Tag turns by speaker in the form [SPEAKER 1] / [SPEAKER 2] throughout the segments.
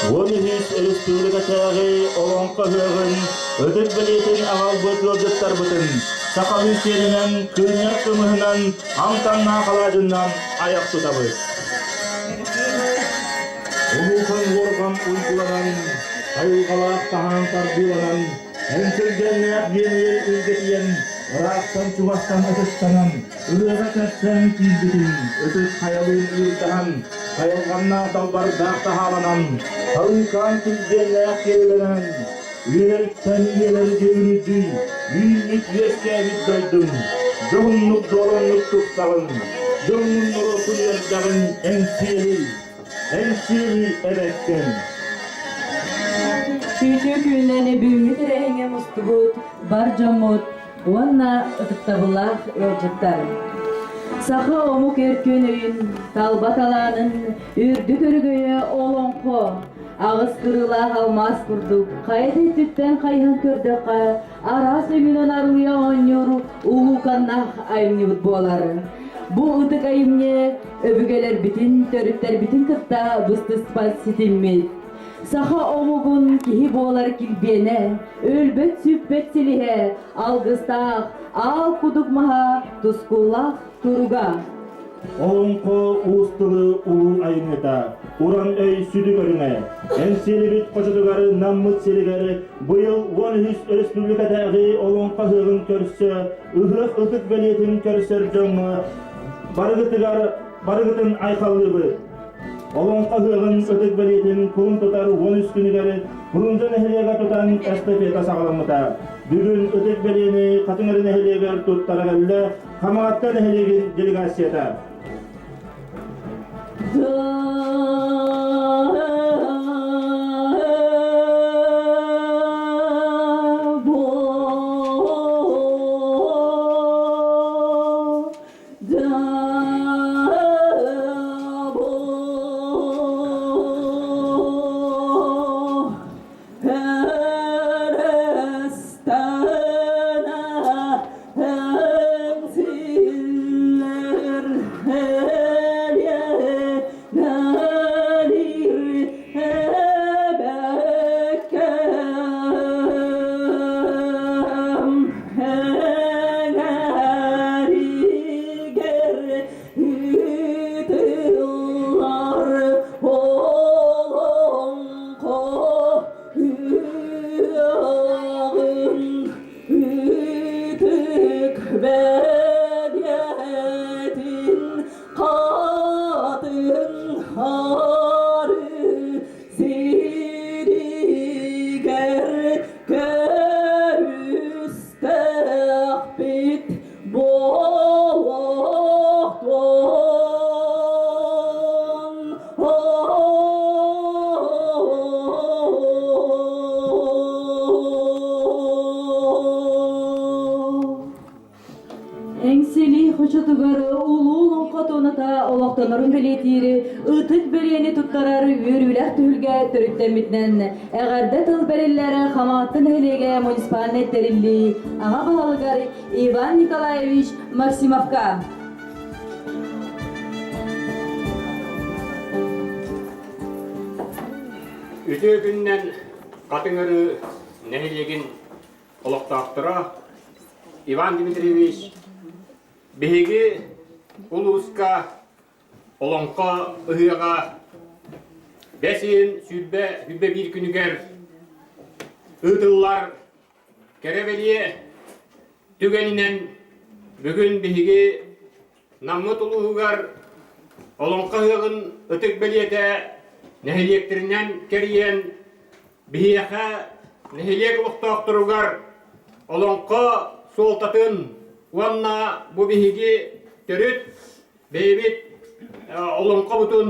[SPEAKER 1] 13 өрөспүүбүлүкэтээҕи Олоҥхо ыһыаҕын ытык бэлиэтин аҕалбыт ыалдьыттарбытын сахалыы сиэринэн кыынньар кымыһынан, амтаннаах алаадьыннан айах тутабыт. Улуухан уорҕан уйгуланан, айылҕалаах таһаан тардыыланан, эҥсилгэннээх диэн үргэтийэн, ыраахтан-чугастан ытыстанан, Ырыаҕа кэпсээн киирбитин, ытык хайалыын ыырдаһан, хайалҕаннаах далбардаах таһааланан, халыыкаан килбиэннээх киэлилэнэн, үйэлэриттэн үйэлэргэ үрдүй, үүммүт үөскээбит дойдум, дьоһуннук дуоланнык туттаҕын, дьоҥҥун норуоккун үөрдэҕин эҥсиэли, эҥсиэли эбэккэн.
[SPEAKER 2] Сүүтүү күнүнэн бүгүҥҥү тэрээһиҥҥэ мустубут бар дьоммут уонна ытыктабыллаах ыалдьыттар. Саха омук өркөн өйүн, талба талаанын үрдүк өрөгөйө олоҥхо, аҕыс кырыылаах алмаас курдук хайа да өттүттэн хайыһан көрдөххө, араас өҥүнэн арылыйа оонньуур улууканнаах айымньыбыт буолар. Бу ытык айымньы өбүгэлэрбитин, төрүттэрбитин кытта быстыспат ситиммит. Саха омугун киһи буолар килбиэнэ, өлбөт-сүппэт силиһэ, алгыстаах, аал кудук маһа, тускуллаах туруга.
[SPEAKER 1] Олоҥхо уус тылы улуу айымньыта, уран өй сүдү көрүҥэ. Эҥсиэлибит хочотугар наммыт сиригэр быйыл 13 өрөспүүбүлүкэтээҕи олоҥхо ыһыаҕын көрсө, ыһыах ытык бэлиэтин көрсөр дьоҥҥо барыгытыгар барыгытын айхаллыыбыт. Олоҥхо ыһыаҕын ытык бэлиэтин кулун тутар 13 күнүгэр Фрунзе нэһилиэгэ тутан эстафета саҕаламмыта. Бүгүн ытык бэлиэни Хатыҥ эрэ нэһилиэгэр туттара кэллэ Хамаҕатта нэһилиэгин делегацията.
[SPEAKER 2] Сиригэр көрүстэхпит буолуохтун. Эҥсилии хочотугар улуу олоҥхо туоната олохтонорун бэлиэтиири ытык бэлиэни туттарар үөрүүлээх түһүлгэ төрүттэммитинэн эҕэрдэ тыл бэриллэр Хамаҕатта нэһилиэгэ муниципальнай тэриллии аҕа баһылыгар Иван Николаевич Максимовка.
[SPEAKER 3] Үтүө күнүнэн Хатыҥ Арыы нэһилиэгин олохтоохторо Иван Дмитриевич биһиги улууска Олоҥхо ыһыаҕа бэс ыйын 21 күнүгэр ыытыллар кэрэ бэлиэ түгэнинэн бүгүн биһиги Наммыт улууһугар Олоҥхо ыһыаҕын ытык бэлиэтэ нэһилиэктэринэн кэрийэн биһиэхэ нэһилиэк олохтоохторугар олоҥхо суолтатын уонна бу биһиги төрүт бэйэбит олоҥхобутун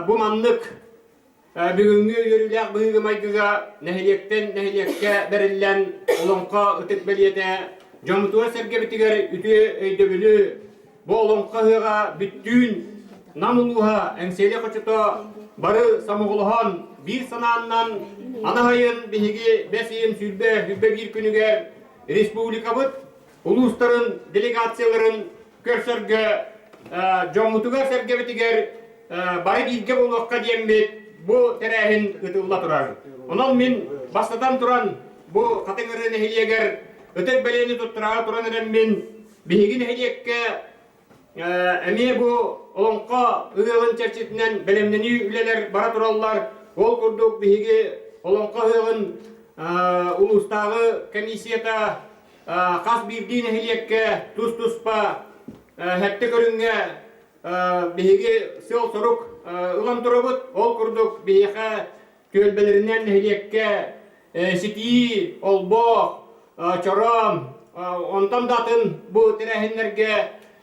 [SPEAKER 3] бу маннык бүгүҥҥү үөрүүлээх быһыыга-майгыга нэһилиэктэн нэһилиэккэ бэриллэн олоҥхо ытык бэлиэтэ дьоммутугар-сэргэбитигэр үтүө өйдөбүлү бу олоҥхо ыһыаҕа бүттүүн Нам улууһа Эҥсиэли хочото бары сомоҕолоһон биир санааннан анаһайын биһиги бэс ыйын 21 күнүгэр республикабыт улуустарын делегацияларын көрсөргө дьоммутугар-сэргэбитигэр бары бииргэ буолуохха диэммит. бу тэрээһин ыытылла турар. Онон мин бастатан туран бу Хатыҥ Ырыы нэһилиэгэр ытык бэлиэни туттараары туран эрэммин биһиги нэһилиэккэ эмиэ бу олоҥхо ыһыаҕын чэрчитинэн бэлэмнэнии үлэлэр бара тураллар. Ол курдук биһиги олоҥхо ыһыаҕын улуустааҕы комиссията хас биирдии нэһилиэккэ тус-туспа сэттэ көрүҥҥэ биһиги сыал-сорук ылан турабыт. Ол курдук биһиэхэ түөлбэлэринэн нэһилиэккэ ситии, олбох, чороон, онтон да атын бу тэрээһиннэргэ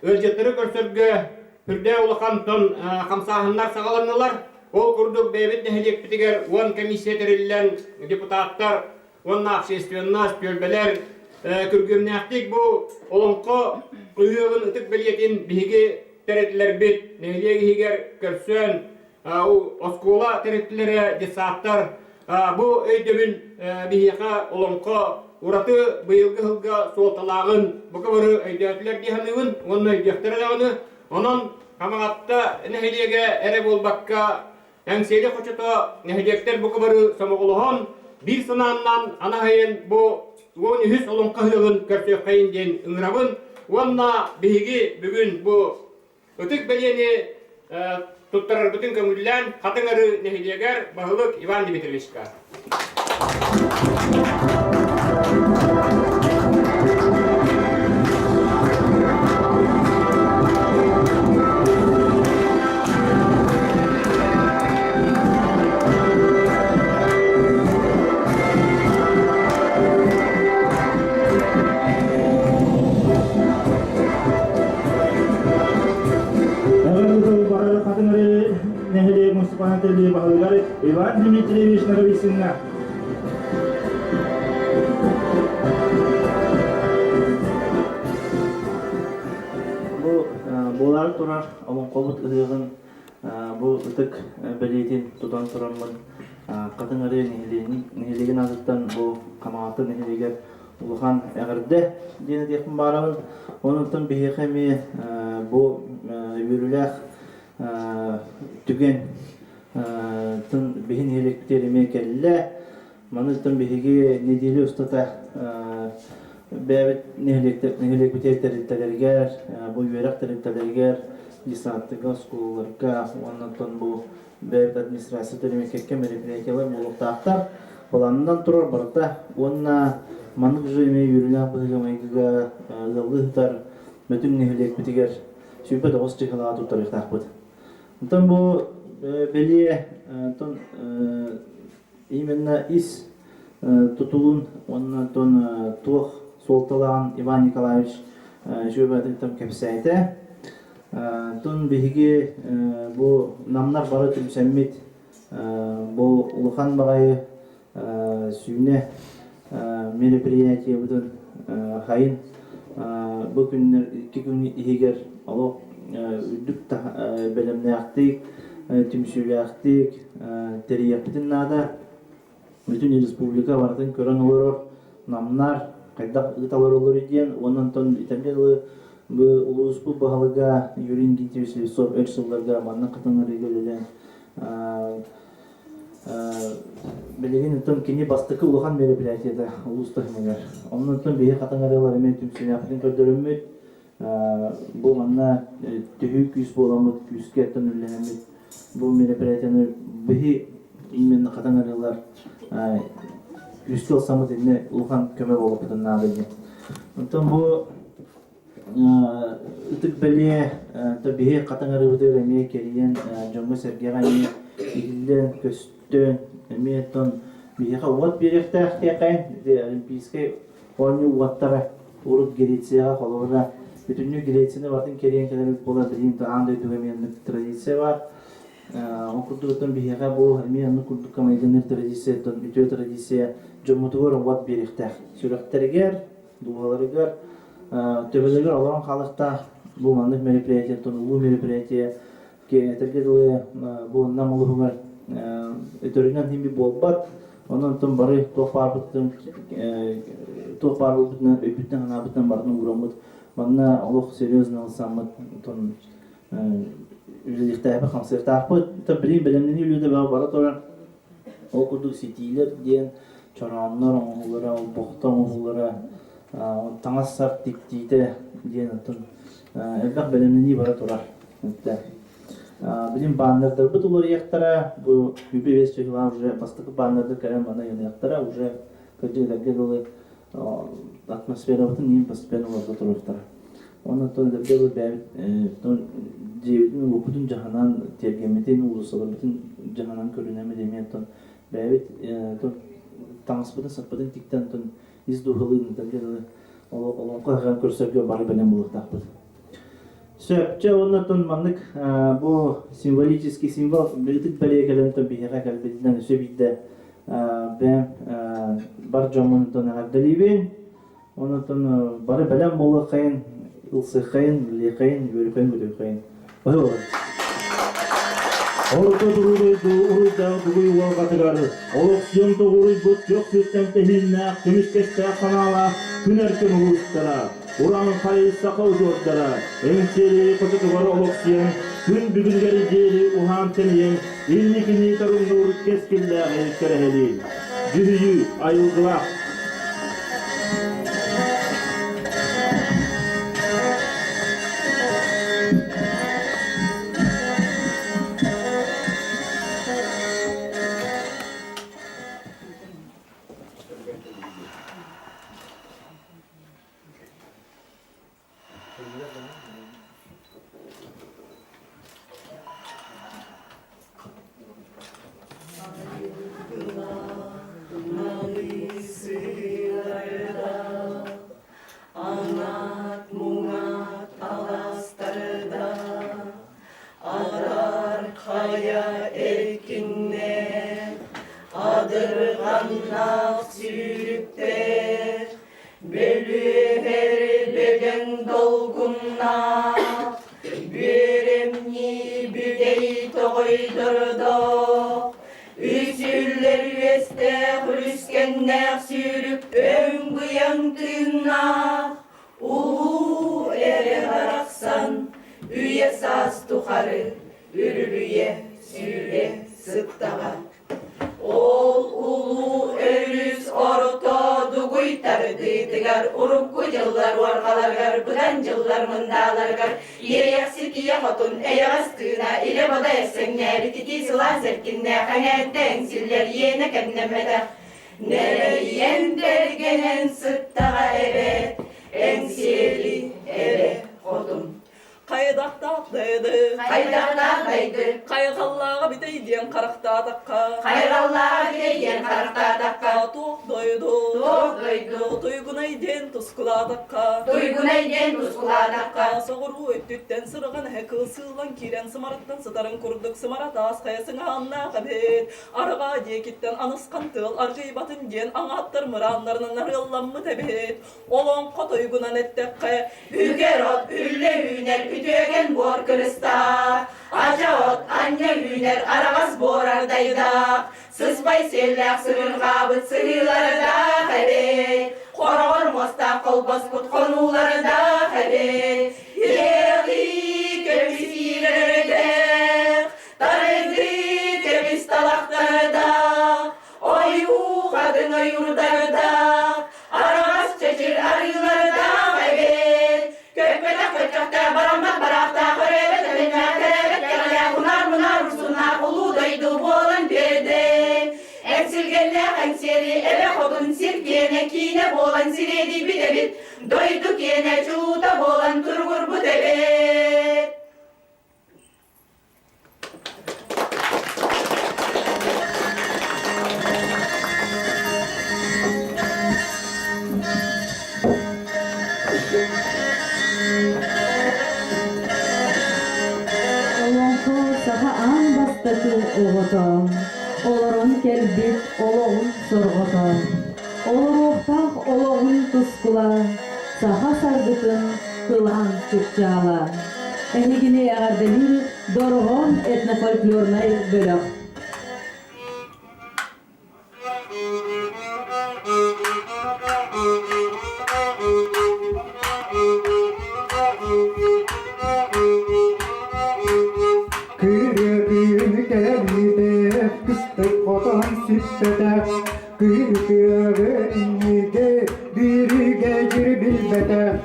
[SPEAKER 3] ыалдьыттары көрсөргө үрдээх улахан тон хамсааһыннар саҕаланнылар. Ол курдук бэйэбит нэһилиэкпитигэр 10 комиссия тэриллэн депутаттар уонна общественность, түөлбэлэр күргүөмнээхтик бу олоҥхо ыһыаҕын ытык бэлиэтин биһиги тэрилтэлэрбит нэһилиэк иһигэр көрсөн оскуола тэрилтэлэрэ, детсадтар бу өйдөбүл биһиэхэ олоҥхо ураты быйылгы сылга суолталааҕын бука бары өйдөөтүлэр дии саныыбын уонна өйдүөхтэрэ даҕаны. Онон Хамаҕатта нэһилиэгэ эрэ буолбакка Эҥсиэли хочото нэһилиэктэр бука бары сомоҕолоһон биир санааннан анаһайын бу 13 олоҥхо ыһыаҕын көрсүөххэйин диэн ыҥырабын уонна биһиги бүгүн бу ытык бэлиэни туттарарбытын көҥүллээн Хатыҥ Арыы нэһилиэгэр баһылык Иван Дмитриевичка.
[SPEAKER 1] Эҕэрдэ Хатыҥ Арыы нэһилиэк муниципальнай баһылыгар Иван Дмитриевич Ноговицыҥҥа.
[SPEAKER 4] Бу буолаары турар олоҥхобут ыһыаҕын бу ытык бэлиэтин тутан тураммын Хатыҥ Арыы нэһилиэгин аатыттан бу Хамаҕатта нэһилиэгэр улахан эҕэрдэ диэн этиэхпин баарабын. Онон биһиэхэ эмиэ бу үөрүүлээх түгэн биһи нэһилиэкпитигэр эмиэ кэллэ. Манныктан биһиги нэдиэлэ устата бэйэбит нэһилиэкпитигэр тэрилтэлэригэр, бу үөрэх тэрилтэлэригэр, десантыга, оскуолаларга уонна оттон бу бэйэбит администрация кэккэ мероприятиялар буолуохтаахтар. Былаанынан турар барыта уонна маннык же эмиэ үөрүүлээх быһыыга-майгыга ыаллыы сытар Бөтүҥ нэһилиэкпитигэр 29 чыһылаҕа туттарыахтаахпыт. Онтон бу бэлиэ онтон именно ис тутулун уонна онтон туох суолталааҕын Иван Николаевич үчүгэй кэпсээтэ. Онтон биһиги бу намнар бары түмсэммит бу улахан баҕайы сүүнэ мероприятиебытын хайын бу күннэр икки күн иһигэр олох үрдүк бэлэмнээхтик, түмсүүлээхтик тэрийиэхпитин наада. Бүтүн республика барытын көрөн олорор намнар хайдах ыыталар диэн уонна онтон итэргэ дылы бу улууспут баһылыга Юрий Никитич Слепцов өр сылларга манна кытыннарыыга үлэлээн Билигин оттон кини бастакы улахан мероприятиета улуус таһымыгар. Онон оттон биһи хатыҥарыалар эмиэ түмсүүлээхпитин көрдөрүммүт. Бу манна төһүү күүс буоламмыт, күүскэ оттон үлэлэһэммит бу мероприятияны биһи именно хатыҥарыалар күүскэ ылсаммыт иннэ улахан көмө буолуохпутун наада диэн. Оттон бу Ытык бэлиэ биһи хатыҥырыбытыгар эмиэ кэрийэн дьоҥҥо-сэргэҕэ эмиэ иһиллэн, көстөн, эмиэ оттон биһиэхэ уот биэриэхтээх диэххэ ити Олимпийскай оонньуу уоттара урут Грецияҕа холобура бүтүннүү Грецияны барытын кэрийэн кэлэрбит буолар билигин аан дойдуга эмиэ оннук традиция баар. Ол курдук оттон биһиэхэ бу эмиэ оннук курдук майгынныыр традиция оттон үтүө традиция дьоммутугар уот биэриэхтээх. Сүрэхтэригэр, дууһаларыгар төбөлөрүгэр олорон хаалыахтаах бу маннык мероприятиеттан улуу мероприятие этэргэ дылы бу Нам улууһугар өтөрүнэн химби буолбат онон онтон бары туох баарбытын туох баар буолбутунан өйбүттэн санаабытынан барытын уураммыт манна олох серьезно ылсаммыт онтон. Үлэлиэхтээхпит, хамсыахтаахпыт. Билигин бэлэмнэнии үлэтэ бара турар. Ол курдук ситиилэр диэн чорооннор оҥоһуулара, олбохтор оҥоһуулара, таҥас-сап тиктиитэ диэн оттон элбэх бэлэмнэнии бара турар. Билигин баннердарбыт уларыйыахтара, бу үбү весь чехлаан уже бастакы баннердар кэлэн манна ыйаныахтара, уже кырдьык дылы атмосферабытын иин постепенно уларыта туруохтара. Онон эргэ дылы бэйэбит дьиэбитин уоппутун дьаһанан, тиэргэммитин, уулуссаларбытын дьаһанан көрүнэммит эмиэ оттон бэйэбит таҥаспытын-саппытын тиктэн оттон ис дууһалыын эргэ дылы олоҥхо ыһыаҕын көрсөргө бары бэлэм буолуохтаахпыт. Сөп, чэ уонна оттон маннык бу символический символ ытык бэлиэ кэлэн оттон биһиэхэ кэлбитинэн өссө биирдэ бэйэм бар дьоммун оттон эҕэрдэлиибин. Онон бары бэлэм буолуоххайын, ылсыаххайын, үлэлиэххэйин, үөрүөххэйин, көтүөххэйин. Баһы
[SPEAKER 1] Орто туруу дойду уруйдаах дугуй уолҕатыгар олохсуйан тоҕуруйбут күөх сиртэн тэһииннээх, көмүскэстээх санаалаах күн эркин улуустара, урааҥхай саха удьуордара, Эҥсиэли хочотугар олохсуйан, күн бүгүнүгэр диэри уһаан-тэнийэн, инникини торумнуур кэскиллээҕи кэрэһэлиир. Дьүһүйүү айылгылаах.
[SPEAKER 5] Аҥаат-муҥаат алаастарда Адар хайа эркиннээх, Адырҕаннаах сүүрүктээх Бөлүөһэр бөдөҥ долгуннаах, Бүөрэмньи бүтэй тоҕойдордоох, Үсүллэр үөстээх үлүскэннээх сүүрүк өҥ-быйаҥ тыыннаах, Улуу эрэ барахсан үйэ-саас тухары үрүлүйэ сүүрэ сыттаҕа. Ол улуу өрүс орто дугуй тардыытыгар урукку дьыллар уорҕаларыгар быдан дьыллар мындааларыгар иэйэхсит ийэ хотун эйэҕэс тыына илэ-бода эссэҥнээбит итии сылаас эркиннээх эҥээрдэ эҥсиллэр иэнэ кэмнэммэтэх нэлэйэн бэргэнэн сыттаҕа эбээт Эҥсиэли эбэ хотун
[SPEAKER 6] Хайдахтаах дайды,
[SPEAKER 5] Хайдахтаах дайды,
[SPEAKER 6] хайҕаллааҕа бүтэй диэн харахтаатахха,
[SPEAKER 5] хайҕаллааҕа бүтэй диэн харахтаатахха,
[SPEAKER 6] туох дойду,
[SPEAKER 5] туох дойду,
[SPEAKER 6] туйгунай диэн тускулаатахха,
[SPEAKER 5] туйгунай диэн тускулаатахха,
[SPEAKER 6] соҕуруу өттүттэн сырыҕан эһэ кыл сыыллан киирэн сымараттан сытарын курдук сымара таас хайа сыҥааннаах эбит, арҕаа диэкиттэн анысхан тыал аргыйбатын диэн аҥааттар мырааннарынан арыалламмыт эбит, Олоҥхо тойугунан эттэххэ,
[SPEAKER 5] Үгэр от үллэ үүнэр үтүөгэн буор кырыстаах, Ача от анньа үүнэр араҕас буор ардайдаах, Сыспай сиэллээх сыһырҕаабыт сыһыылардаах эбит, Хороҕор муостаах холбоспут хонуулардаах эбит, Иэҕии көмүс иирэрдээх, Тарыгыы көмүс талахтардаах, Ойуу хатыҥ ойуурдардаах, араҕас чэчир арыылардаах эбит. Көппөтөх көччөхтөөх бараммат бараахтаах өрөөбөт өһүннээх кэрээбэт кэҕэлээх унаар-мунаар урсуннаах улуу дойду буолан биэрдэ. Эҥсилгэннээх эҥсиэри эбэ хотун сир киэнэ киинэ буолан сириэдийбит эбит, дойду киэнэ чулуута буолан туругурбут эбит.
[SPEAKER 2] Олоҥхо саха аан бастакы оҕото, олорон кэлбит олоҕун сорҕото, олоруохтаах олоҕун тускула, саха саргытын кылаан чыпчаала. Эһигини эҕэрдэлиир Дорҕоон этнофольклорнай бөлөх.
[SPEAKER 7] хотон сиппэтэх, кыыртыаҕы биригэ дьир билбэтэх,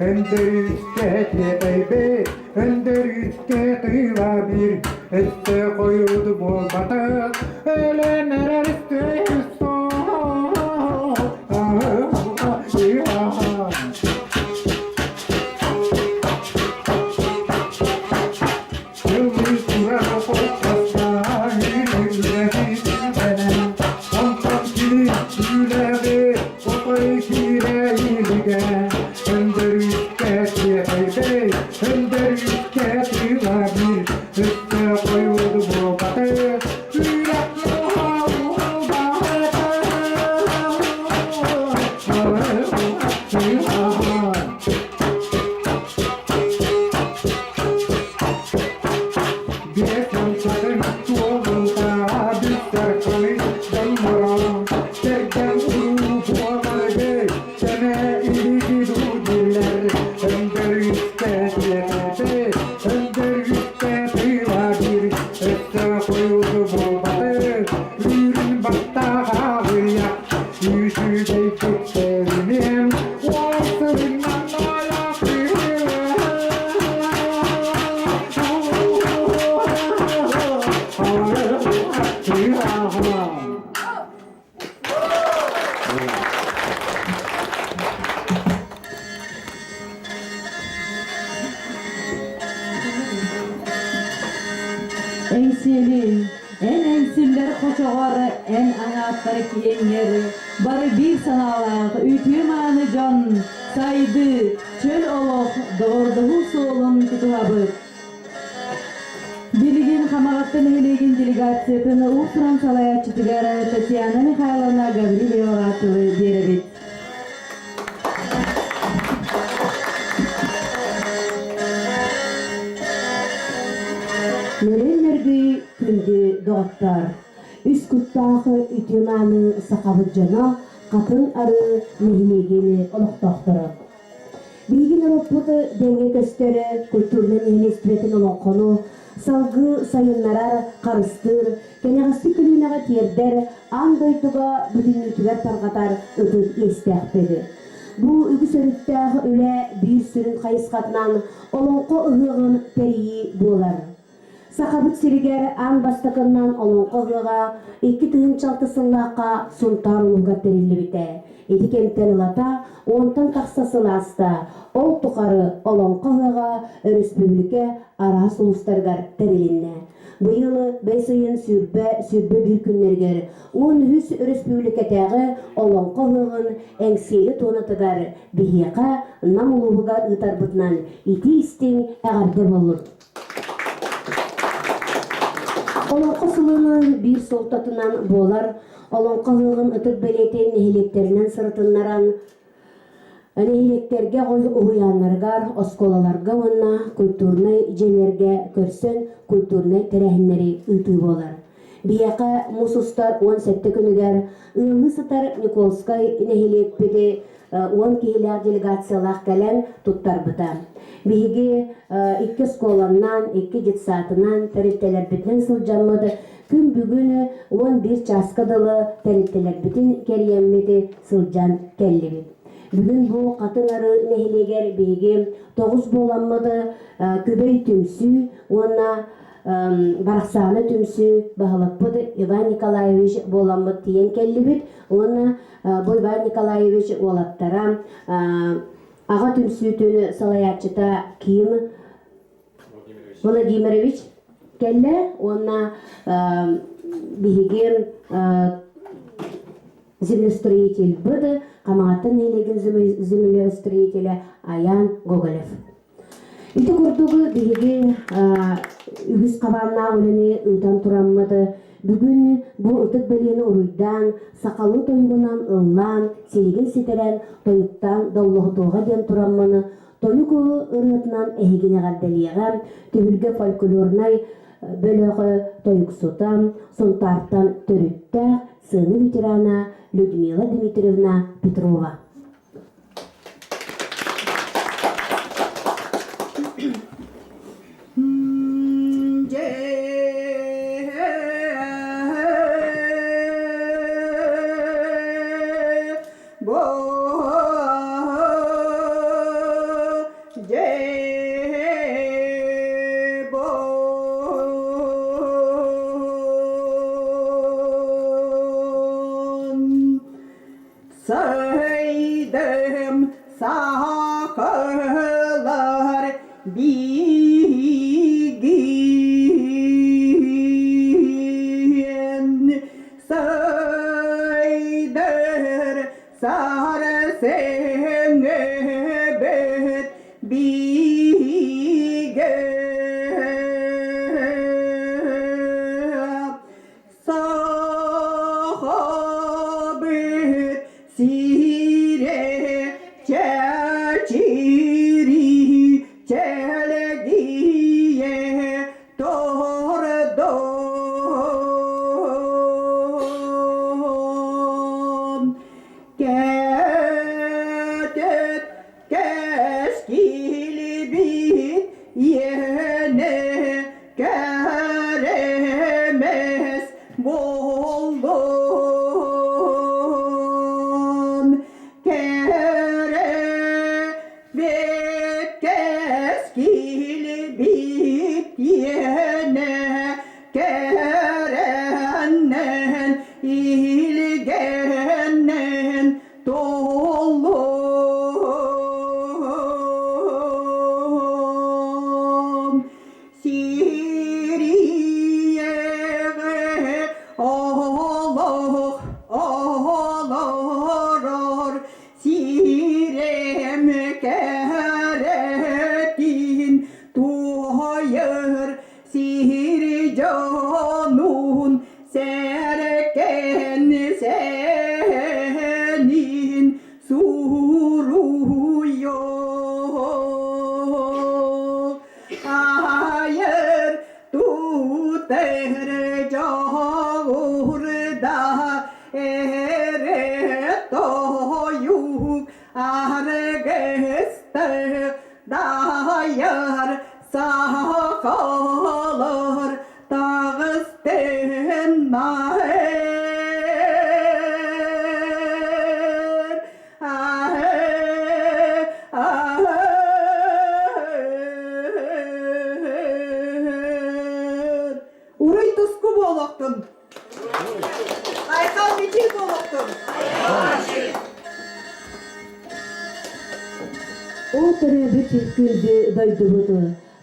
[SPEAKER 7] өндөрүскэ тиэтэйбит, өндөрүскэ тыыла биир, өссө хойут буолбатах, өлөн эрэр Thank you.
[SPEAKER 2] Эҥсиэли, эн эҥсиллэр хочоҕор, эн аҥааттар киэҥҥэр, бары биир санаалаах үтүө-мааны дьон сайдыы, чөл олох, доҕордоһуу суолун тутуһабыт. Билигин Хамаҕатта нэһилиэгин делегациятын уус-уран салайааччытыгар Татьяна Михайловна Гаврильеваҕа тылы биэрэбит.
[SPEAKER 8] Нөрүөн-нөргүй күндү доҕоттоор! Үс куттаах үтүө-мааны сахабыт дьоно Хатыҥ Арыы нэһилиэгин олохтоохторо. Биһиги норуоппут дэҥҥэ көстөр культурнай нэһилиэстибэтин олоҥхону салгыы сайыннарар, харыстыыр, кэнэҕэски көлүөнэҕэ тиэрдэр, аан дойдуга бүтүннүүтүгэр тарҕатар ытык иэстээхпит. Бу үгүс өрүттээх үлэ биир сүрүн хайысхатынан Олоҥхо ыһыаҕын тэрийии буолар. Сахабыт сиригэр аан бастакыннан Олоҥхо ыһыаҕа 2006 сыллаахха Сунтаар улууһугар тэриллибитэ. Ити кэмтэн ылата уонтан тахса сыл ааста. Ол тухары Олоҥхо ыһыаҕа өрөспүүбүлүкэ араас улуустарыгар тэрилиннэ. Быйыл бэс ыйын 121 күннэригэр 13 өрөспүүбүлүкэтээҕи Олоҥхо ыһыаҕын Эҥсиэли туонатыгар биһиэхэ Нам улууһугар ыытарбытынан итии-истиҥ эҕэрдэ буоллун! Олоҥхо сылынан биир суолтатынан буолар Олоҥхо ыһыаҕын ытык бэлиэтин нэһилиэктэринэн сырытыннаран, нэһилиэктэргэ уһуйааннарыгар, оскуолаларга уонна культурнай дьиэлэргэ көрсөн культурнай тэрээһиннэри ыытыы буолар. Биһиэхэ муус устар 17 күнүгэр ыаллыы сытар Николскай нэһилиэкпити 10 киһилээх делегациялаах кэлэн туттарбыта. Биһиги икки оскуоланнан, икки детсадынан, тэрилтэлэрбитинэн сылдьаммыт күн бүгүн 11 чааска дылы тэрилтэлэрбитин кэрийэммит сылдьан кэллибит. Бүгүн бу Хатыҥ Арыы нэһилиэгэр биһиги тоҕус буоламмыт Күбэй түмсүү уонна Барахсаана түмсүү баһылыкпыт Иван Николаевич буоламмыт тиийэн кэллибит уонна бу Иван Николаевич уолаттара аҕа түмсүүтүн салайааччыта Ким Владимирович кэллэ уонна биһиги землестроительбыт Хамаҕатта нэһилиэгин землестроителэ Аян Гоголев. Ити курдук биһиги үгүс хабааннаах үлэни ыытан тураммыт, бүгүн бу ытык бэлиэни уруйдаан, сахалыы тойугунан ыллаан, силигин ситэрэн, тойуктаан доллоһутуоҕа диэн тураммын, тойук ырыатынан эһигини эҕэрдэлиэҕэ, түһүлгэ фольклорнай бөлөҕө тойуксута, Сунтаартан төрүттээх сыана ветерана Людмила Дмитриевна Петрова.
[SPEAKER 5] сахалар биһигин сайдар сарсыҥҥыбыт бигэ Сахабыт сирэ чэчири чэлгийэ тордон кэтит кэскилибит иэнэ кэрэмэс буоллун кэрэ кэскилибит иэнэ кэрэннэн илгэннэн толлон сириэҕэ олох олорор сирэм кэрэтин туойар сир дьонун сэркэн сэнин суруйо айыр тутар дьоҕурда эрэ тойук аргыстар дайар сахалар таҕыстыннар
[SPEAKER 9] Уруй туску буолуохтун! Айхал мичил буолуохтун!
[SPEAKER 8] Ол төрөөбүт күндү дойдубут,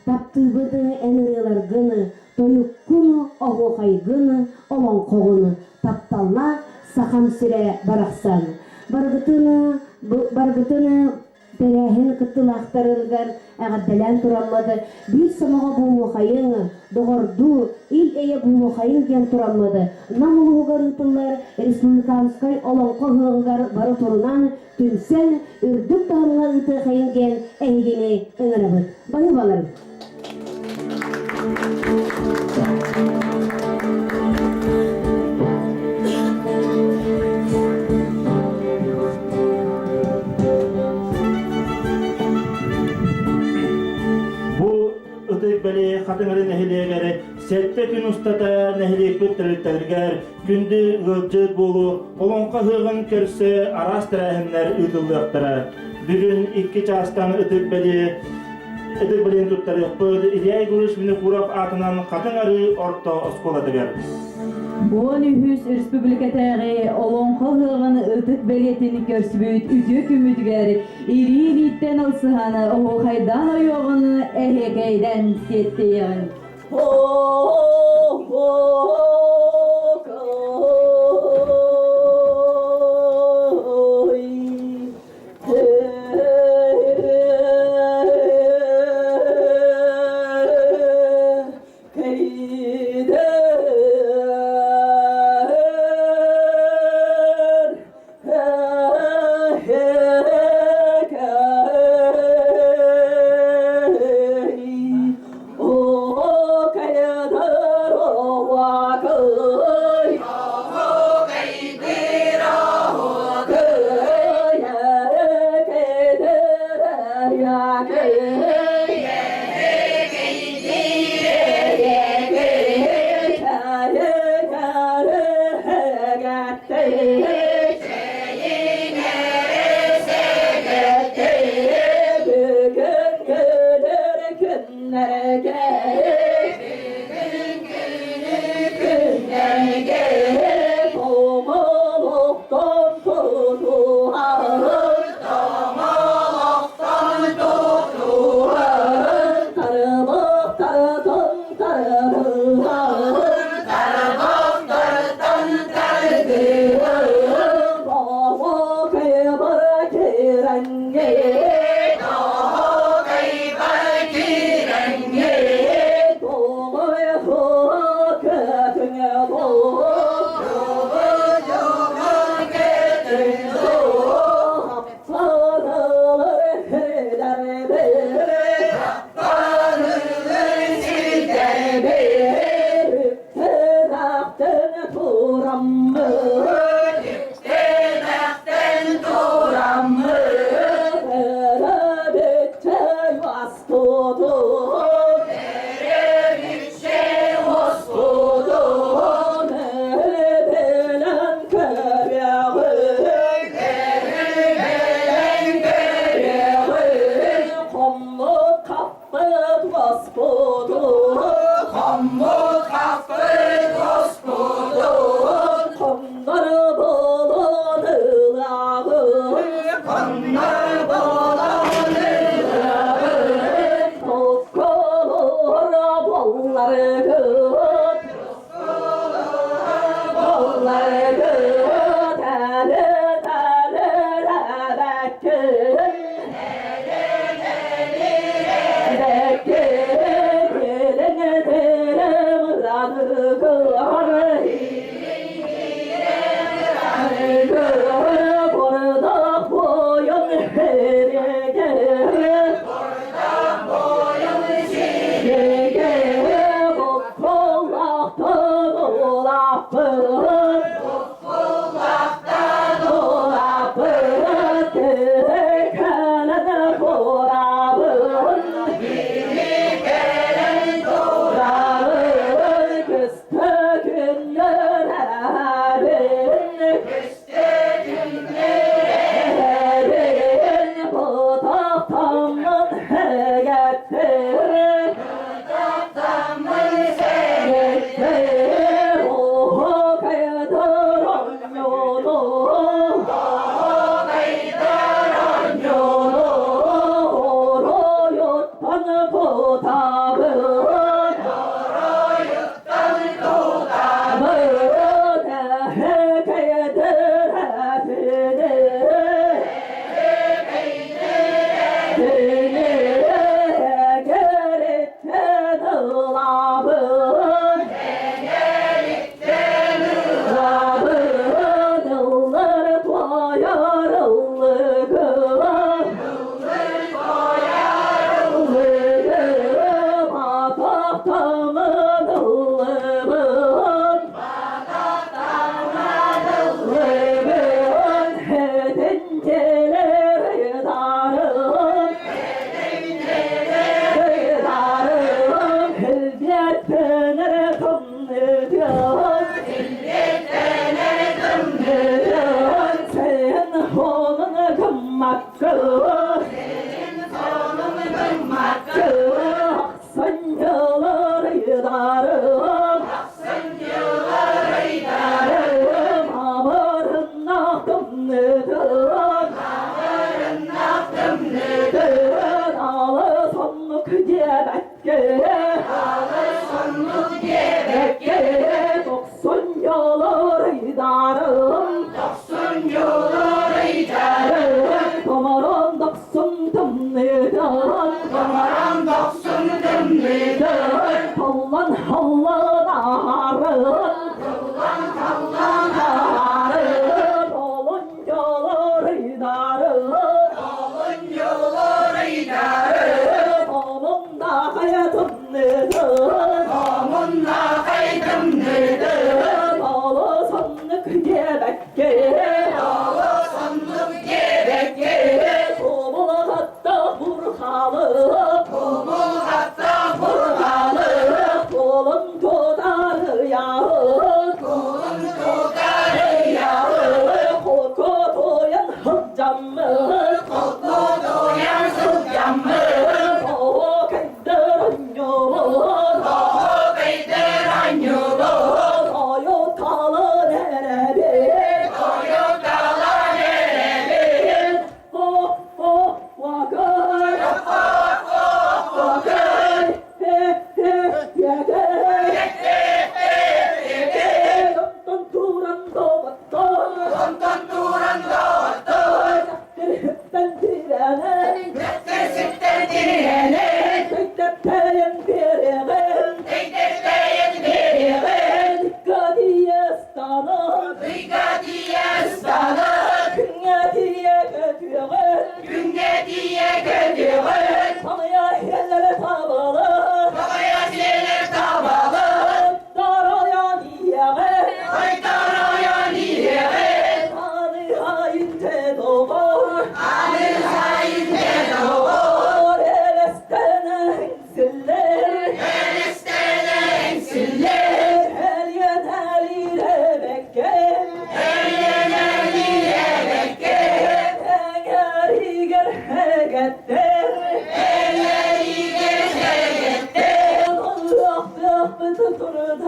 [SPEAKER 8] таптыыбыт эн ырыаларгын, тойуккун, оһуохайгын, олоҥхоҕун, тапталлаах Сахам сирэ барахсан. Барыгытын, барыгытын тэрээһин кыттыылаахтарыгар эҕэрдэлээн тураммыт, биир сомоҕо буолуохайыҥ, доҕордуу, ил-эйэ буолуохайыҥ диэн тураммыт, Нам улууһугар ыытыллар республиканскай Олоҥхо ыһыаҕыгар бары турунан, түмсэн, үрдүк таһымҥа ыытыахайыҥ диэн эһигини ыҥырабыт. Баһыыбаларым!
[SPEAKER 1] Бу ытык бэлиэ Хатыҥыры нэһилиэгэр сэттэ күн устата нэһилиэкпит тэрилтэлэригэр күндү ыалдьыт буолуу Олоҥхо ыһыаҕын көрсө араас тэрээһиннэр ыытыллыахтара. Бүгүн икки чаастан ытык бэлиэ ытык бэлиэни туттарыахпыт Илья Егорович Винокуров аатынан Хатыҥ Арыы орто оскуолатыгар.
[SPEAKER 2] 13 республикатааҕы Олоҥхо ыһыаҕын ытык бэлиэтин көрсүбүт үтүө күммүтүгэр илии-илииттэн ылсыһан оһуохайдаан ойуоҕун эһиэкэйдэн сиэттиэҕин.
[SPEAKER 6] Oh,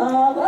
[SPEAKER 6] Аҕа.